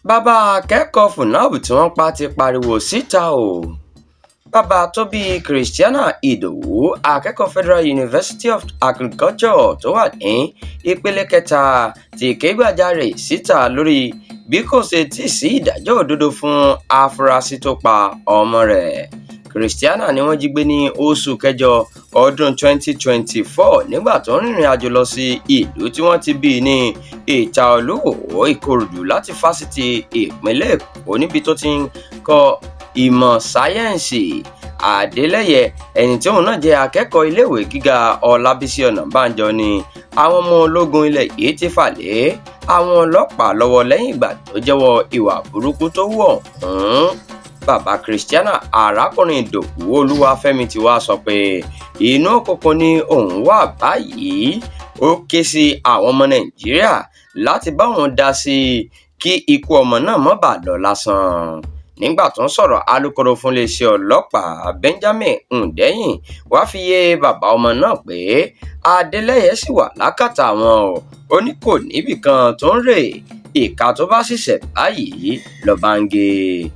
Bàbá akẹ́kọ̀ọ́ FUNAB tí wọ́n pa ti pariwo síta o. Bàbá tó bí Christiana Ìdòwú, akẹ́kọ̀ọ́ Federal University of Agriculture tó wà ní ìpele kẹta, ti ké gbàjarè síta lórí bí kò ṣe tí ì sí ìdájọ́ òdodo fún afurasí tó pa ọmọ rẹ̀. Christiana ni wọ́n jí gbé ní oṣù kẹjọ ọdún 2024 nígbà tó ń rìnrìn àjò lọ sí ìlú tí wọ́n ti bí i ní Ìta Olúwo, Ìkòròdú, láti Fásitì Ìpínlẹ̀ Èkó níbi tó ti ń kọ́ ìmọ̀ sáyẹ́ǹsì. Adeleye, ẹni tí òun náà jẹ́ akẹ́kọ̀ọ́ iléèwé gíga Ọlábísí Ọ̀nàbànjọ, ni àwọn ọmọ ológun ilẹ̀ yìí ti fà lé àwọn ọlọ́pàá lọ́wọ́ lẹ́yìn ìgbà tó jẹ́wọ́ ìwà burúkú tó hù ọ̀hún. Bàbá Christiana, arákùnrin Ìdòwú Olúwafẹ́mi, ti wá sọ pé inú òkùnkùn ni òun wà báyìí. Ó ké sí àwọn ọmọ Nàìjíríà láti bá òun dá sí i kí ikú ọmọ náà má bàa lọ lásán. Nígbà tó ń sọ̀rọ̀, alūkkóró fún iléeṣẹ́ ọlọ́pàá Benjamin Hundeyin wàá fi yé bàbá ọmọ náà pé Adeleye ṣì wà lákàtà àwọn o. Ó ní kò níbì kan tó ń rè, ìka tó bá sì ṣẹ̀ báyìí lọ́ba ń gé e.